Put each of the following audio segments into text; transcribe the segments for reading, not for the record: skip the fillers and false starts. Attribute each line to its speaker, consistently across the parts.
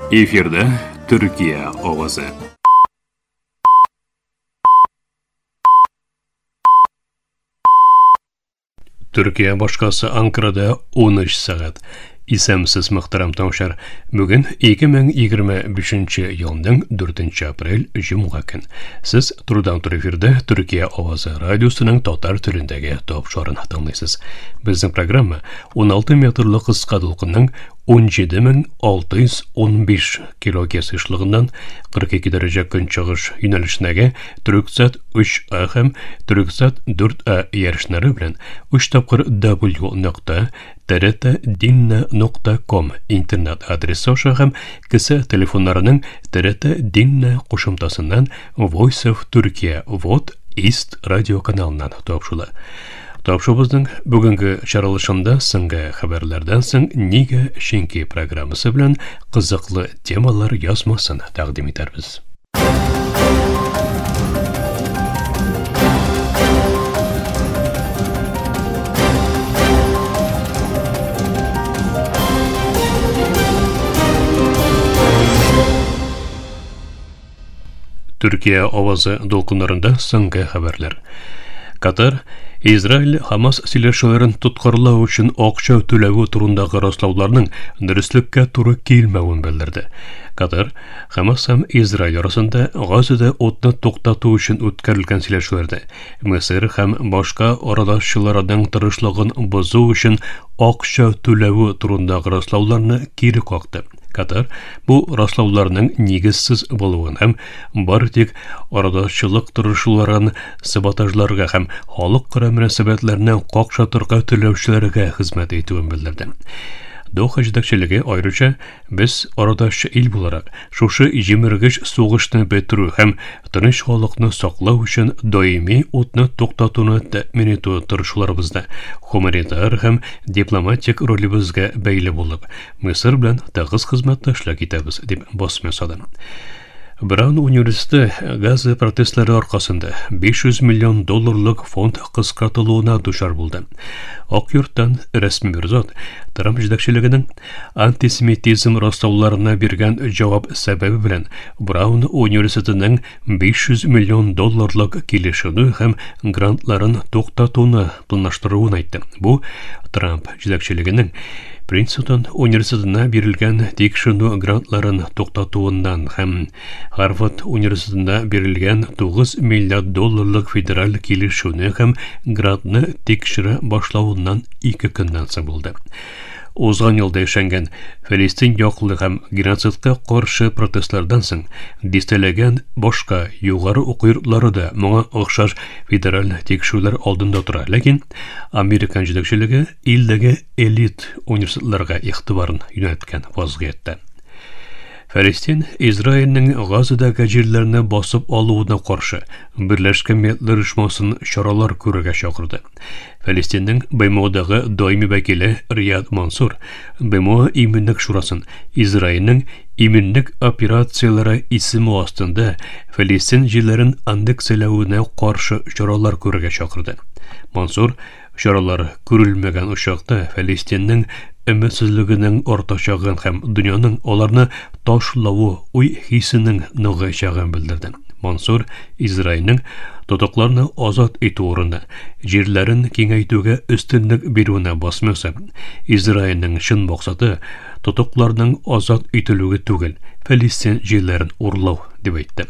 Speaker 1: Эфирда Төркия авазы. Төркия башкасы Анкарада 13 сәгать. Исәнмесез, мөхтәрәм тыңлаучылар. Бүген 2025 елның 4 апрель җомга көн. Сез турыдан туры эфирда Төркия авазы радиосының татар телендәге тапшыруын тыңлыйсыз. Безнең программа 16 метрлы кыска дулкынның 17615 килогерц ешлыгыннан 42 дәрәҗә көнчыгыш юнәлешендәге Төрксат 3А һәм Төрксат 4А иярченнәре белән 3 тапкыр W нокта trt.dinna.com интернет адресы аша һәм кесә телефоннарының TRT Dinna кушымтасыннан Voice of Turkey VOD East радиоканалыннан тапшыла. Тапшуыбызның бүгенге чаралышында соңгы хәбәрләрдән соң Нигә чөнки программасы белән кызыклы темалар язмасын тәкъдим итәрбез. Төркия авазы дулкыннарында соңгы хәбәрләр. Катар Израиль Хамас сөйләшүләрен тоткарлау өчен акча түләве турындагы раслауларның дөреслеккә туры килмәвен белдерде. Катар Хамас һәм Израиль арасында Газада утны туктату өчен үткәрелгән сөйләшүләрдә Мисыр һәм башка арадашчыларның тырышлыгын бозу өчен акча түләве турындагы раслауларны кире какты. Катар бу раслауларның нигезсез булуын һәм бары тик арадашчылык тырышуларын саботажларга һәм халыкара мөнәсәбәтләрне какшатырга теләүчеләргә хезмәт итүен белдерде. Доха җитәкчелеге аеруча без арадашчы ил буларак шушы җимергеч сугышны бетерү һәм тыныч халыкны саклау өчен даими утны туктатуны тәэмин итү тырышуларыбызда гуманитар һәм дипломатик ролебезгә бәйле булып, Мисыр белән тыгыз хезмәттәшлек итәбез, дип басым ясады. Браун университеты Газа протестлары аркасында 500 миллион долларлык фонд кыскартылуына дучар булды. Ак йорттан рәсми бер зат Трамп җитәкчелегенең антисемитизм раслауларына биргән җавап сәбәбе белән Браун университетының 500 миллион долларлык килешүне һәм грантларын туктатуны планлаштыруын әйтте. Бу Трамп җитәкчелегенең Принстон университетына бирелгән тикшеренү грантларын туктатуыннан һәм Харвард университетына бирелгән 9 миллиард долларлык федераль килешүне һәм грантны тикшерә башлавыннан 2 көннән соң булды. Узган елда яшәнгән Фәлестин яклы һәм геноцидка каршы протестлардан соң дистәләгән башка югары уку йортлары да моңа охшаш федераль тикшерүләр алдында тора. Ләкин Американ җитәкчелеге илдәге элит университетларга игътибарын юнәлткән вазгыятьтә. Фәлестин Израильнең Газадагы җирләрне басып алуына каршы Берләшкән Милләтләр Оешмасын чаралар күрергә чакырды. Фәлестиннең БМОдагы даими вәкиле Рияд Мансур БМО Иминлек шурасын Израильнең иминлек операцияләре исеме астында Фәлестин җирләрен аннексияләвенә каршы чаралар күрергә чакырды. Мансур чаралар күрелмәгән очракта Фәлестиннең өметсезлегенең артачагын һәм дөньяның аларны ташлавы уй хисенең ныгыячагын белдерде. Мансур Израильнең тотыкларны азат итү урынына җирләрен киңәйтүгә өстенлек бирүенә басым ясап, Израильнең чын максаты тотыкларның азат ителүе түгел, Фәлестин җирләрен урлау, дип әйтте.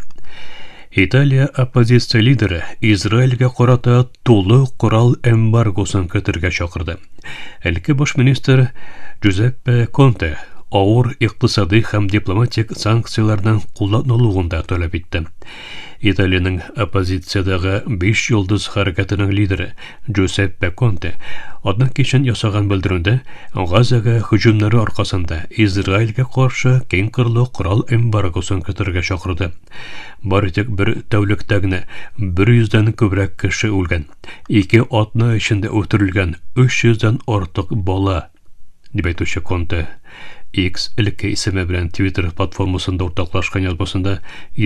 Speaker 1: Италия оппозиция лидеры Израильгә карата тулы корал эмбаргосын кертергә чакырды. Элекке баш министр Джузеппе Конте авыр икътисади һәм дипломатик санкцияләрнең кулланылуын да таләп итте. Италиянең оппозициядәге 5 йолдыз хәрәкәтенең лидеры Джузеппе Конте атна кичен ясаган белдерүендә Газага һөҗүмнәре аркасында Израильгә каршы киң кырлы корал эмбаргосын кертергә чакырды. Бары тик бер тәүлектә генә 100дән күбрәк кеше үлгән. 2 атна эчендә үтерелгән 300дән артык бала, дип әйтүче Конте X элекке исеме белән Twitter платформасында уртаклашкан язмасында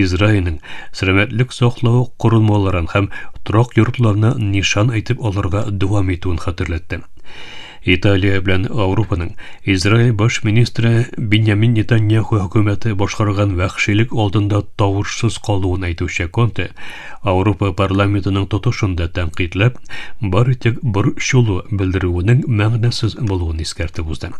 Speaker 1: Израильнең сәламәтлек саклау корылмаларын һәм торак йортларны нишан итеп алырга дәвам итүен хәтерләтте. Италия белән Ауропаның Израиль баш министры Беньямин Нетаньяху хөкүмәте башкарган вәхшилек алдында тавышсыз калуын әйтүче Конте Ауропа парламентының тотышын да тәнкыйтьләп, бары тик борчылу белдерүенең мәгънәсез булуын искәртеп узды.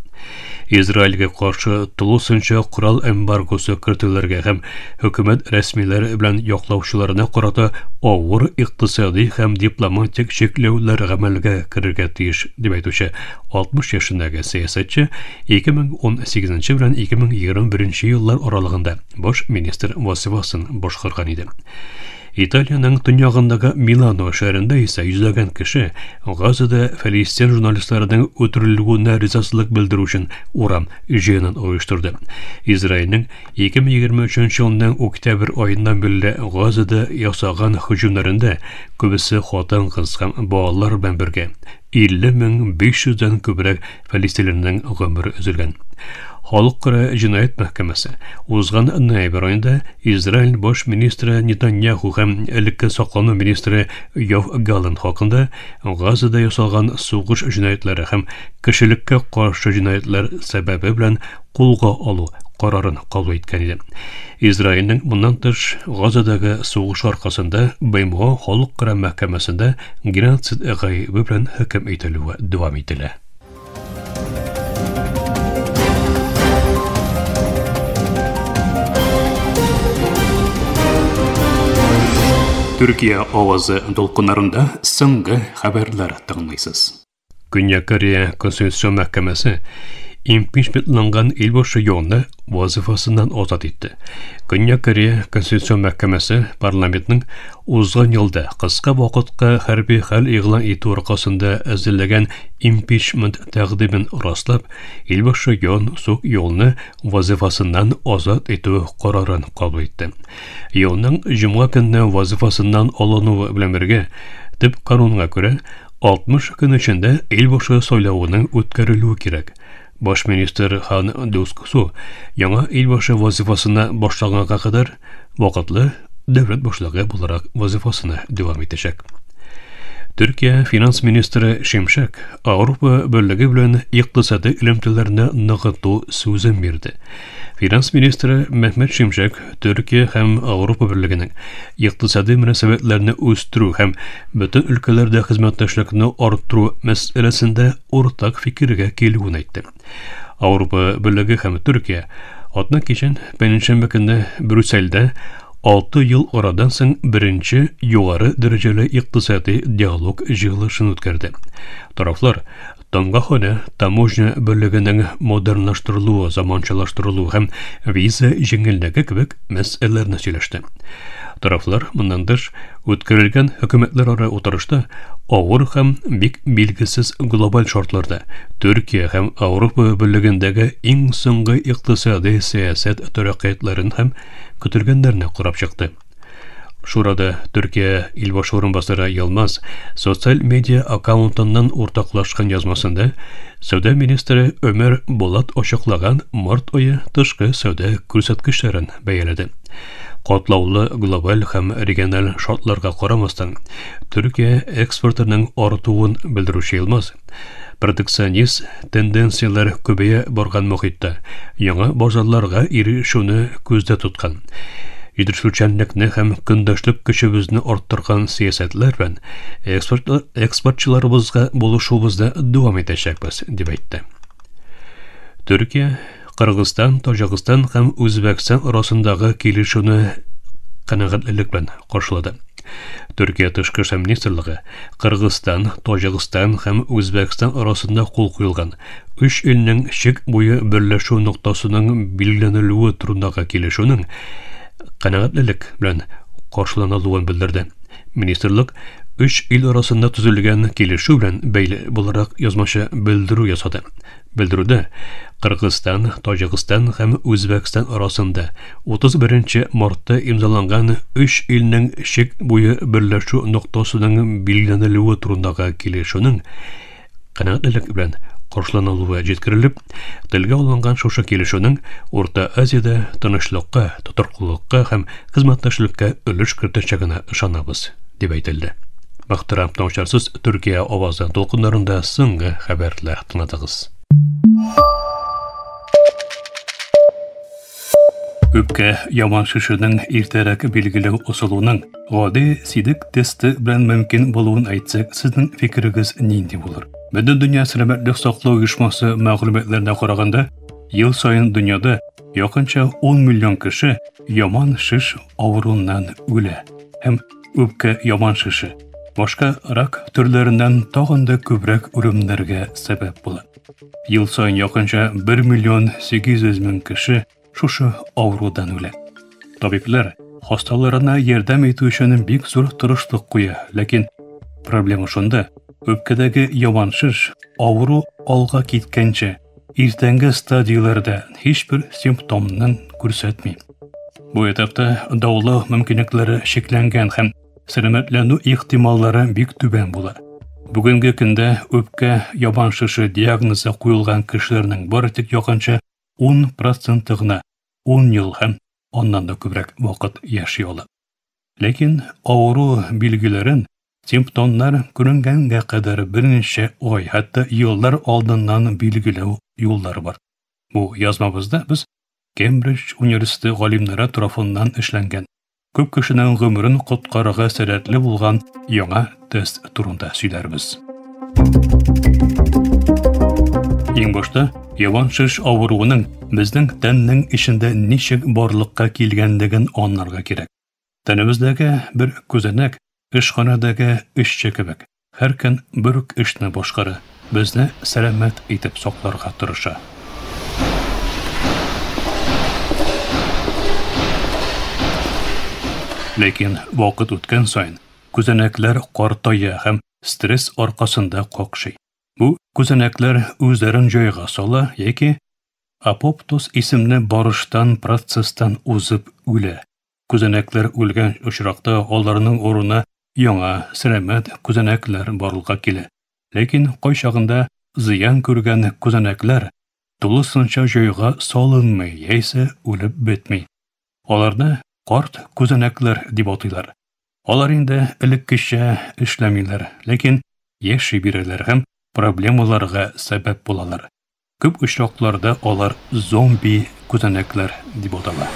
Speaker 1: Израильгә каршы тулысынча корал эмбаргосы кертелергә һәм хөкүмәт рәсмиләре белән яклаучыларына карата авыр икътисади һәм дипломатик чикләүләр гамәлгә керергә тиеш, дип әйтүче 60 яшендәге сәясәтче 2018 белән 2021 еллар аралыгында баш министр вазифасын башкарган иде. Италиянең төньягындагы Милано шәһәрендә исә йөзләгән кеше Газада фәлестин журналистларының үтерелүенә ризасызлык белдерү өчен урам җыенын оештырды. Израильнең 2023 елның октябрь аеннан бирле Газада ясаган һөҗүмнәрендә күбесе хатын-кыз һәм балалар белән бергә 50 500 дән күбрәк фәлестинләрнең гомере өзелгән. Халыкара җинаять мәхкәмәсе узган ноябрь аенда Израиль баш министры Нетаньяху һәм элекке саклану министры Йов Галланд хакында Газада ясалган сугыш җинаятьләре һәм кешелеккә каршы җинаятьләр сәбәбе белән кулга алу карарын кабул иткән иде. Израильнең моннан тыш Газадагы сугыш аркасында БМО халыкара мәхкәмәсендә геноцид гаебе белән хөкем ителүе дәвам ителә. Төркия авазы дулкыннарында соңгы хәбәрләр тыңлыйсыз. Көньяк Корея Конституцион мәхкәмәсе импичментланган илбашы Йонны вазифасыннан азат итте. Көньяк Корея Конституцион мәхкәмәсе парламентның узган елда кыска вакытка хәрби хәл игълан итү аркасында әзерләгән импичмент тәкъдимен раслап, илбашы Йон Сук Йолны вазифасыннан азат итү карарын кабул итте. Йонның җомга көнне вазифасыннан алынуы белән бергә, төп канунга күрә, 60 көн эчендә илбашы сайлавының үткәрелүе кирәк. Баш министр Хан Дусксу яңа илбашы вазифасына башлаганга кадәр вакытлы дәүләт башлыгы буларак вазифасына дәвам итәчәк. Төркия финанс министры Шимшек Ауропа берлеге белән икътисади элемтәләрне ныгыту сүзен бирде. Финанс министры Мехмет Шимшек Төркия һәм Ауропа берлегенең икътисади мөнәсәбәтләрне үстерү һәм бөтен өлкәләрдә хезмәттәшлекне арттыру мәсьәләсендә уртак фикергә килүен әйтте. Ауропа берлеге һәм Төркия атна кичен пәнҗешәмбе көнне Брюссельдә 6 ел арадан соң беренче югары дәрәҗәле икътисади диалог җыелышын үткәрде. Тарафлар Тамгаханә таможня берлегенең модернлаштырылуы, заманчалаштырылуы һәм виза җиңеллеге кебек мәсьәләләрне сөйләште. Тарафлар моннан тыш үткәрелгән хөкүмәтләрара утырышта авыр һәм бик билгесез глобаль шартларда Төркия һәм Ауропа берлегендәге иң соңгы икътисади сәясәт тәрәккыятларын һәм көтелгәннәрне карап чыкты. Шурада Төркия илбашы урынбасары Йылмаз социаль медиа аккаунтыннан уртаклашкан язмасында сәүдә министры Өмәр Булат ачыклаган март ае тышкы сәүдә күрсәткечләрен бәяләде. Катлаулы глобаль һәм региональ шартларга карамастан, Төркия экспортының артуын белдерүче Йылмаз протекционист тенденцияләр күбәя барган мохиттә яңа базарларга ирешүне күздә тоткан. Җитештерүчәнлекне һәм көндәшлек көчебезне арттырган сәясәтләр белән экспортчыларыбызга булышуыбызны дәвам итәчәкбез, дип әйтте. Төркия, Кыргызстан, Таҗикстан һәм Үзбәкстан арасындагы килешүне канәгатьлелек белән каршылады. Төркия тышкы эшләр министрлыгы Кыргызстан, Таҗикстан һәм Үзбәкстан арасында кул куелган өч илнең чик буе берләшү ноктасының билгеләнелүе турындагы килешүнең канәгатьлелек белән каршыланылуын белдерде. Министрлык өч ил арасында төзелгән килешү белән бәйле буларак язмача белдерү ясады. Белдерүдә Кыргызстан, Таҗикстан һәм Үзбәкстан арасында 31 мартта имзаланган өч илнең чик буе берләшү ноктасының билгеләнелүе турындагы килешүнең канәгатьлелек белән каршыланылуы җиткерелеп, телгә алынган шушы килешүнең Урта Азиядә тынычлыкка, тотрыклылыкка һәм хезмәттәшлеккә өлеш кертәчәгенә ышанабыз, дип әйтелде. Мөхтәрәм тыңлаучылар, сез Төркия авазы дулкыннарында соңгы хәбәрләр тыңладыгыз. Үпкә яман шешенең иртәрәк билгеләү ысулының гади сидек тесты белән мөмкин булуын әйтсәк, сезнең фикерегез нинди булыр? Бөтендөнья сәламәтлек саклау оешмасы мәгълүматларына караганда, ел саен дөньяда якынча 10 миллион кеше яман шеш авыруыннан үлә һәм үпкә яман шеше башка рак төрләреннән тагын да күбрәк үлемнәргә сәбәп була. Ел саен якынча 1 миллион 800 мең кеше шушы авырудан үлә. Табиблар хасталарына ярдәм итү өчен бик зур тырышлык куя, ләкин проблема шунда, үпкәдәге яман шеш авыру алга киткәнче иртәнге стадияләрдә һичбер симптомнын күрсәтми. Бу этапта дәвалау мөмкинлекләре чикләнгән һәм сәламәтләнү ихтималлары бик түбән була. Бүгенге көндә үпкә яман шеше диагнозы куелган кешеләрнең бары тик якынча 10 проценты гына 10 ел һәм аннан да күбрәк вакыт яши ала. Ләкин авыру билгеләрен симптомнар күренгәнгә кадәр берничә ай, хәтта еллар алдыннан билгеләү юллары бар. Бу язмабызда без Кембридж университеты галимнәре тарафыннан эшләнгән күп кешенең гомерен коткарырга сәләтле булган яңа тест турында сөйләрбез. Иң башта яман шеш авыруының безнең тәннең эчендә ничек барлыкка килгәнлеген аңларга кирәк. Тәнебездәге бер күзәнәк эшханәдәге эшче кебек һәр көн бер үк эшне башкара, безне сәламәт итеп сакларга тырыша. Ләкин вакыт үткән саен күзәнәкләр картая һәм стресс аркасында какшый. Бу күзәнәкләр үзләрен җайга сала яки апоптоз исемле барыштан процесстан узып үлә. Күзәнәкләр үлгән очракта аларның урынына яңа сәламәт күзәнәкләр барлыкка килә. Ләкин кайчагында зыян күргән күзәнәкләр тулысынча җайга салынмый яисә үлеп бетми. Аларны карт күзәнәкләр дип атыйлар. Алар инде элеккечә эшләмиләр, ләкин яши бирәләр һәм проблемаларга сәбәп булалар. Күп очракларда алар зомби күзәнәкләр дип атала.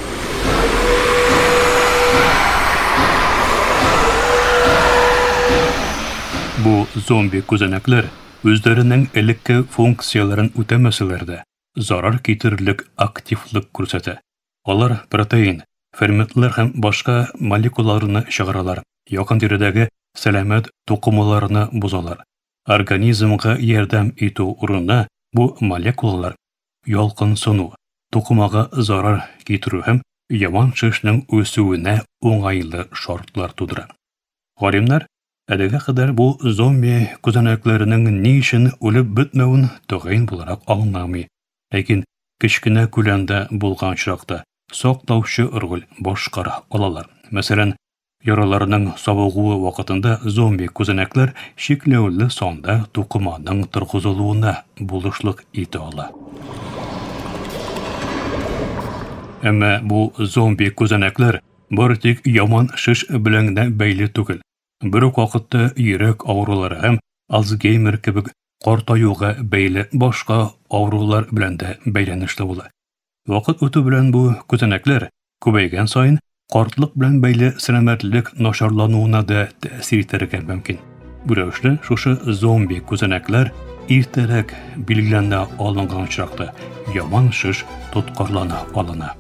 Speaker 1: Бу зомби күзәнәкләр үзләренең элекке функцияләрен үтәмәсәләр дә, зарар китерерлек активлык күрсәтә. Алар протеин, ферментлар һәм башка молекулаларны чыгаралар, якын тирәдәге сәламәт тукымаларны бозалар. Организмга ярдәм итү урынына бу молекулалар ялкынсыну, тукымага зарар китерү һәм яман шешнең үсүенә уңайлы шартлар тудыра. Галимнәр әлегә кадәр бу зомби күзәнәкләренең ни өчен үлеп бетмәвен тәгаен буларак аңламый. Ләкин кечкенә күләмдә булган очракта саклаучы роль башкара алалар. Мәсәлән, яраларның савыгуы вакытында зомби күзәнәкләр чикләүле санда тукыманың торгызылуына булышлык итә ала. Әмма бу зомби күзәнәкләр бары тик яман шеш белән генә бәйле түгел. Бер үк вакытта йөрәк авырулары һәм Альцгеймер кебек картаюга бәйле башка авырулар белән дә бәйләнешле була. Вакыт үтү белән бу күзәнәкләр күбәйгән саен картлык белән бәйле сәламәтлек начарлануына да тәэсир итәргә мөмкин. Бу рәвешле шушы зомби күзәнәкләр иртәрәк билгеләнә алынган очракта яман шеш тоткарлана алына.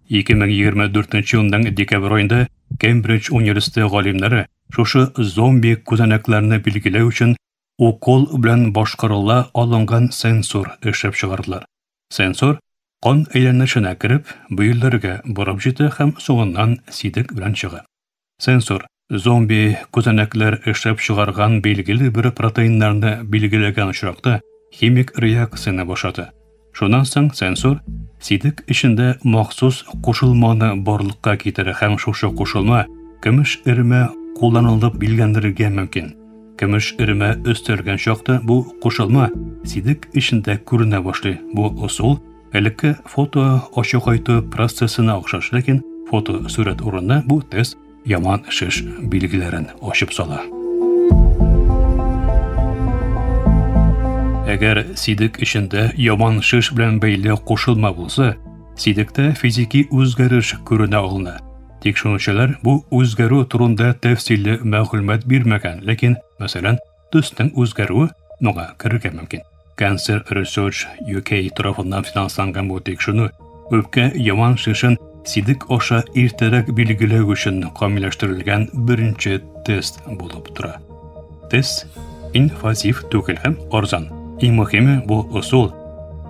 Speaker 1: 2024 елның декабрь аенда Кембридж университеты галимнәре шушы зомби күзәнәкләрне билгеләү өчен укол белән башкарыла алынган сенсор эшләп чыгардылар. Сенсор кан әйләнешенә кереп, бөерләргә барып җитә һәм соңыннан сидек белән чыга. Сенсор зомби күзәнәкләр эшләп чыгарган билгеле бер протеиннарны билгеләгән очракта химик реакцияне башлата. Шуннан соң сенсор сидек эчендә махсус кушылманы барлыкка китерә һәм шушы кушылма көмеш эремә кулланылып билгеләнергә мөмкин. Көмеш эремә өстәлгән чакта бу кушылма сидек эчендә күренә башлый. Бу ысул элекке фото ачыгайту процессына охшаш, ләкин Фотосурәт урынына бу тест яман шеш билгеләрен ачып сала. Әгәр сидек эчендә яман шеш белән бәйле кушылма булса, сидектә физики үзгәреш күренә алына. Тикшерүчеләр бу үзгәрү турында тәфсилле мәгълүмат бирмәгән, ләкин, мәсәлән, төснең үзгәрүе моңа керергә мөмкин. Cancer Research UK тарафыннан финансланган бу тикшеренү үпкә яман шешен сидек аша иртәрәк билгеләү өчен камилләштерелгән беренче тест булып тора. Тест инвазив түгел һәм арзан. Иң мөһиме, бу ысул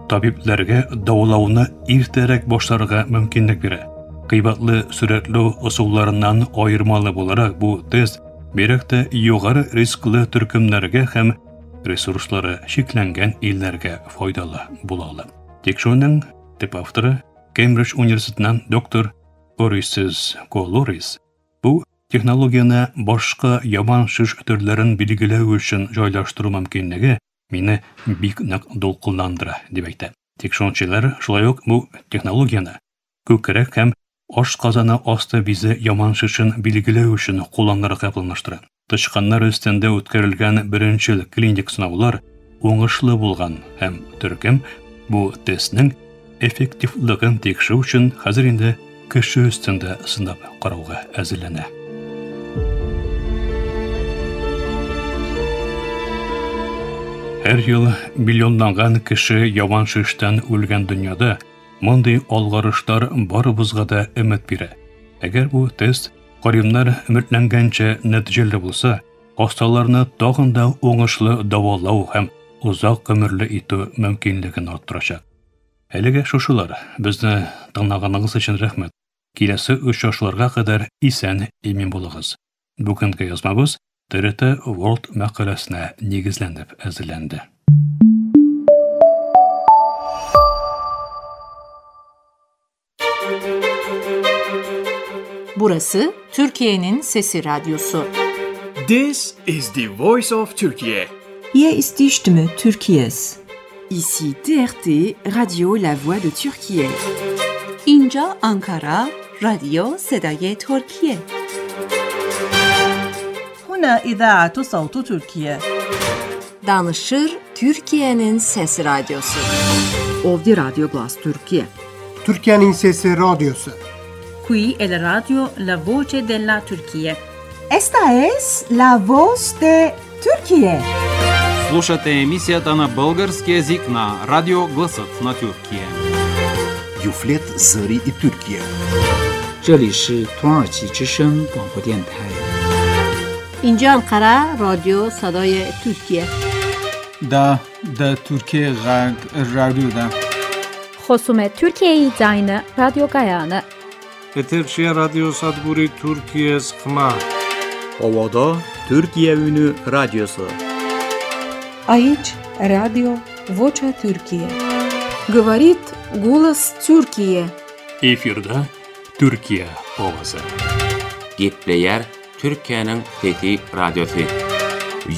Speaker 1: табибләргә дәвалауны иртәрәк башларга мөмкинлек бирә. Кыйбатлы сурәтләү ысулларыннан аермалы буларак, бу тест бигрәк тә югары рисклы төркемнәргә һәм ресурслары чикләнгән илләргә файдалы була ала. Тикшерүнең төп авторы Кембридж университетыннан доктор Орисис Колорис бу технологияне башка яман шеш төрләрен билгеләү өчен җайлаштыру мөмкинлеге мине бик нык дулкынландыра дип әйтә. Тикшерүчеләр шулай ук бу технологияне күкрәк һәм ашказаны асты бизе яман шешен билгеләү өчен кулланырга планлаштыра. Тычканнар өстендә үткәрелгән беренчел клиник сынаулар уңышлы булган һәм төркем бу тестның эффективлыгын тикшерү өчен хәзер инде кеше өстендә сынап карауга әзерләнә. Һәр ел миллионланган кеше яман шештән үлгән дөньяда мондый алгарышлар барыбызга да өмет бирә. Әгәр бу тест галимнәр өметләнгәнчә нәтиҗәле булса, хасталарны тагын да уңышлы дәвалау һәм озак гомерле итү мөмкинлеген арттырачак. Әлегә шушылар. Безне тыңлаганыгыз өчен рәхмәт. Киләсе очрашуларга кадәр исән имин булыгыз. Бүгенге язмабыз TRT World мәкаләсенә нигезләнеп әзерләнде.
Speaker 2: Burası Türkiye'nin Sesi Radyosu.
Speaker 3: This is the voice of Turkey.
Speaker 4: Hier ist die Stimme Türkiye's.
Speaker 5: Ici TRT, Radio La Voix de Türkiye.
Speaker 6: اینجا آنکارا، رادیو صدای ترکیه.
Speaker 7: هنا إذاعة صوت تركيا.
Speaker 6: Danışır Türkiye'nin Sesi Radyosu.
Speaker 5: Ovdi Radyo Glas Türkiye.
Speaker 8: Türkiye'nin Sesi Radyosu.
Speaker 9: Qui è la radio La Voce della Turchia.
Speaker 10: Esta es la voz de Türkiye.
Speaker 11: Слушате емисията на български език на Радио Гласът на Тюркия.
Speaker 12: Юфлет Зъри и Türkiye.
Speaker 13: 这里是土耳其之声广播电台。
Speaker 14: اینجا انقره رادیو صدای ترکیه.
Speaker 15: دا د ترکیې غږ رادیو ده.
Speaker 16: خصوم Türkiye'yi ձայնը ռադիոկայանը։
Speaker 17: Եթերշի ռադիոսადგուրի Türkiye's խմա.
Speaker 18: Ovada Türkiye Ünü Radyosu.
Speaker 19: Aici Radio Vocea Türkiye.
Speaker 20: Говорит голос Türkiye.
Speaker 1: Efirde Türkiye Ovası.
Speaker 21: Gepleýär Türkiye'nin Sesi Radyosu.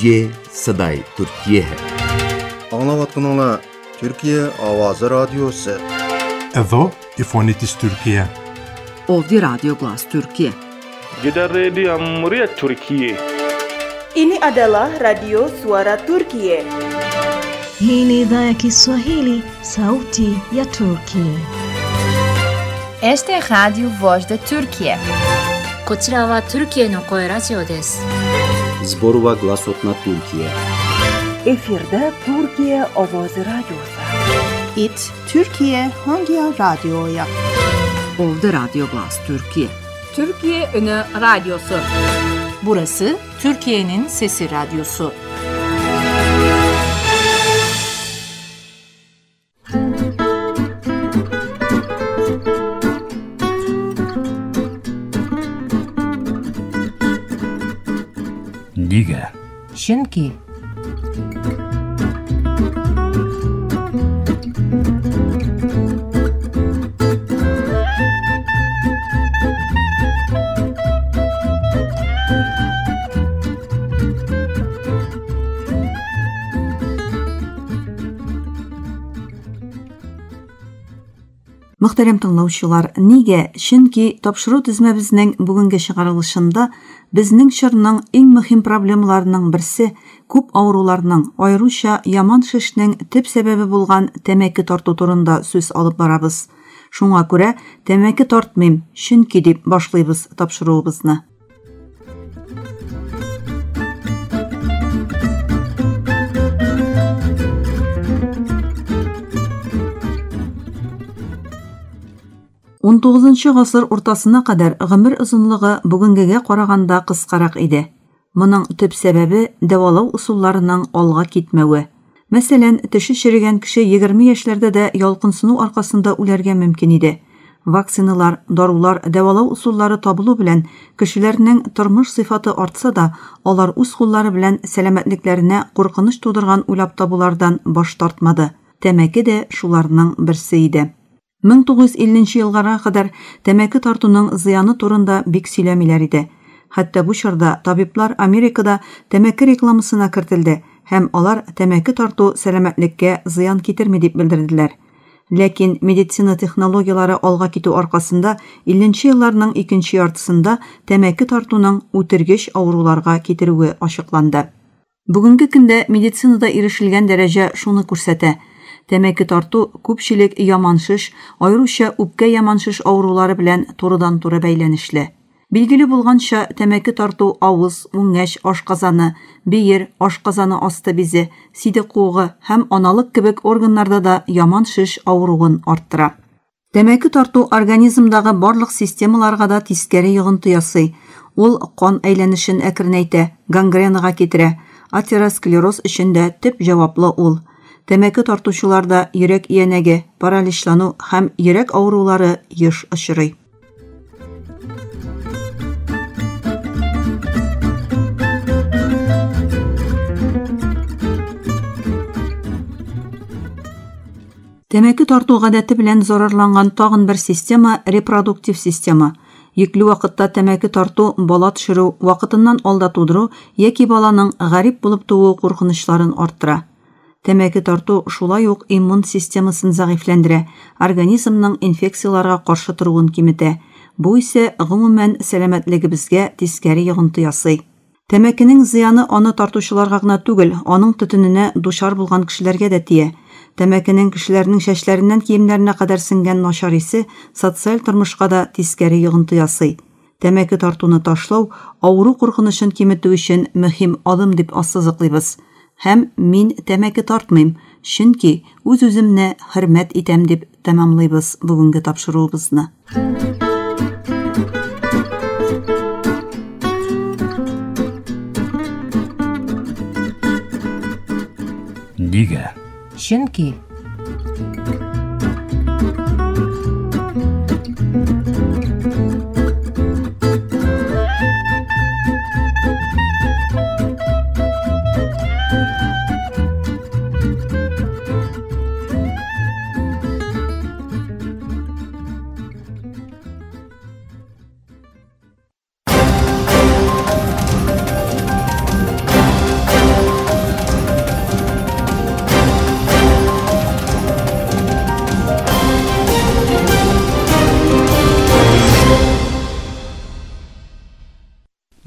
Speaker 12: Ye Saday Türkiye.
Speaker 22: Аңлаватканыңла Türkiye Avazı Radyosu.
Speaker 23: Εδώ η φωνή της Τουρκία.
Speaker 5: Ovdi Radio Glas Türkiye.
Speaker 24: Gidan rediyon muryar Türkiye.
Speaker 25: Ini adalah Radio Suara Türkiye.
Speaker 26: Hii ni idhaa ya Kiswahili, sauti ya Turki.
Speaker 27: Esta é Rádio Voz da Türkiye.
Speaker 28: こちらはトルキエの声ラジオです。
Speaker 18: Зборува гласот на Туркија.
Speaker 10: Efirde Türkiye Ovozi Radyosu.
Speaker 7: It Türkiye Hangi Radyoya?
Speaker 5: Ovdi Radyo Glas Türkiye.
Speaker 20: Türkiye Ünü Radyosu.
Speaker 2: Burası Türkiye'nin Sesi Radyosu.
Speaker 1: Нигә?
Speaker 2: Чөнки
Speaker 3: Мөхтәрәм тыңлаучылар, нигә? Чөнки тапшыру тезмәбезнең бүгенге чыгарылышында безнең чорның иң мөһим проблемаларының берсе, күп авыруларның, аеруча яман шешнең төп сәбәбе булган тәмәке тарту турында сүз алып барабыз. Шуңа күрә тәмәке тартмыйм, чөнки дип башлыйбыз тапшыруыбызны. Унтугызынчы гасыр уртасына кадәр гомер озынлыгы бүгенгегә караганда кыскарак иде. Моның төп сәбәбе, дәвалау ысулларының алга китмәве. Мәсәлән, теше черегән кеше 20 яшьләрдә дә ялкынсыну аркасында үләргә мөмкин иде. Вакциналар, дарулар, дәвалау ысуллары табылу белән кешеләрнең тормыш сыйфаты артса да, алар үз куллары белән сәламәтлекләренә куркыныч тудырган уйлап табулардан баш тартмады. Тәмәке дә шуларның берсе иде. 1950 нче елларга кадәр тәмәке тартуның зыяны турында бик сөйләмиләр иде. Хәтта бу чорда табиблар Америкада тәмәке рекламасына кертелде һәм алар тәмәке тарту сәламәтлеккә зыян китерми дип белдерделәр. Ләкин медицина технологияләре алга китү аркасында 50 нче елларның икенче яртысында тәмәке тартуның үтергеч авыруларга китерүе ачыкланды. Бүгенге көндә медицинада ирешелгән дәрәҗә шуны күрсәтә, тәмәке тарту күпчелек яман шеш, аеруча үпкә яман шеш авырулары белән турыдан-туры бәйләнешле. Билгеле булганча, тәмәке тарту авыз, үңәч, ашказаны, бөер, ашказаны асты бизе, сидек куыгы һәм аналык кебек органнарда да яман шеш авыруын арттыра. Тәмәке тарту организмдагы барлык системаларга да тискәре йогынты ясый. Ул кан әйләнешен әкренәйтә, гангренага китерә. Атеросклероз өчен дә төп җаваплы ул. Тәмәке тартучыларда йөрәк өянәге, параличлану һәм йөрәк авырулары еш очрый. Тәмәке тарту гадәте белән зарарланган тагын бер система, репродуктив система. Йөкле вакытта тәмәке тарту бала төшерү, вакытыннан алда тудыру яки баланың гарип булып тууы куркынычларын арттыра. Тәмәке тарту шулай ук иммун системасын зәгыйфьләндерә, организмның инфекцияләргә каршы торуын киметә. Бу исә, гомумән, сәламәтлегебезгә тискәре йогынты ясый. Тәмәкенең зыяны аны тартучыларга гына түгел, аның төтененә дучар булган кешеләргә дә тия. Тәмәкенең кешеләрнең чәчләреннән киемнәренә кадәр сеңгән начар исе социаль тормышка да тискәре йогынты ясый. Тәмәке тартуны ташлау авыру куркынычын киметү өчен мөһим адым дип ассызыклыйбыз. Һәм мин тәмәке тартмыйм, чөнки үз-үземне хөрмәт итәм дип тәмамлыйбыз бүгенге тапшыруыбызны.
Speaker 1: Нигә?
Speaker 2: Чөнки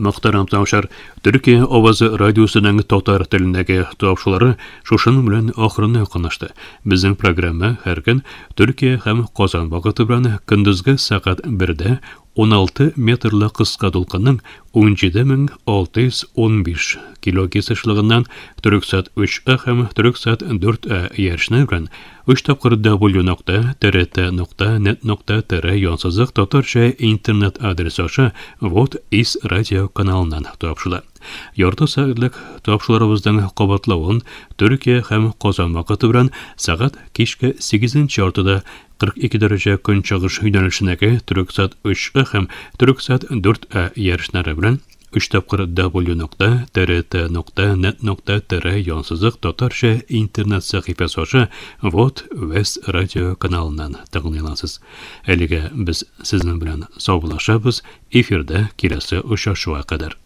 Speaker 1: Мөхтәрәм тыңлаучылар, Төркия авазы радиосының татар телендәге тапшырулары шушының белән ахырына якынлашты. Безнең программа һәр көн Төркия һәм Казан вакыты белән көндезге сәгать 1дә 16 метрлы кыска дулкынның 17615 килогерц ешлыгыннан Төрексат 3А һәм Төрексат 4А иярчене белән 3 тапкыр w.trt.net.tr янсызык татарча интернет адресы аша Вот Ис радио каналыннан тапшыла. Ярты сәгатьлек тапшыруларыбызның кабатлавын Төркия һәм Казан вакыты белән сәгать кичке 8 яртыда 42 дәрәҗә көнчыгыш юнәлешендәге Төрексат 3А һәм Төрексат 4А иярченнәре белән 3 тапкыр w.trt.net.tr янсызык татарча интернет сәхифәсе аша Вот Вест радио каналыннан тыңлый аласыз. Әлегә без сезнең белән саубуллашабыз. Эфирда киләсе очрашуга кадәр.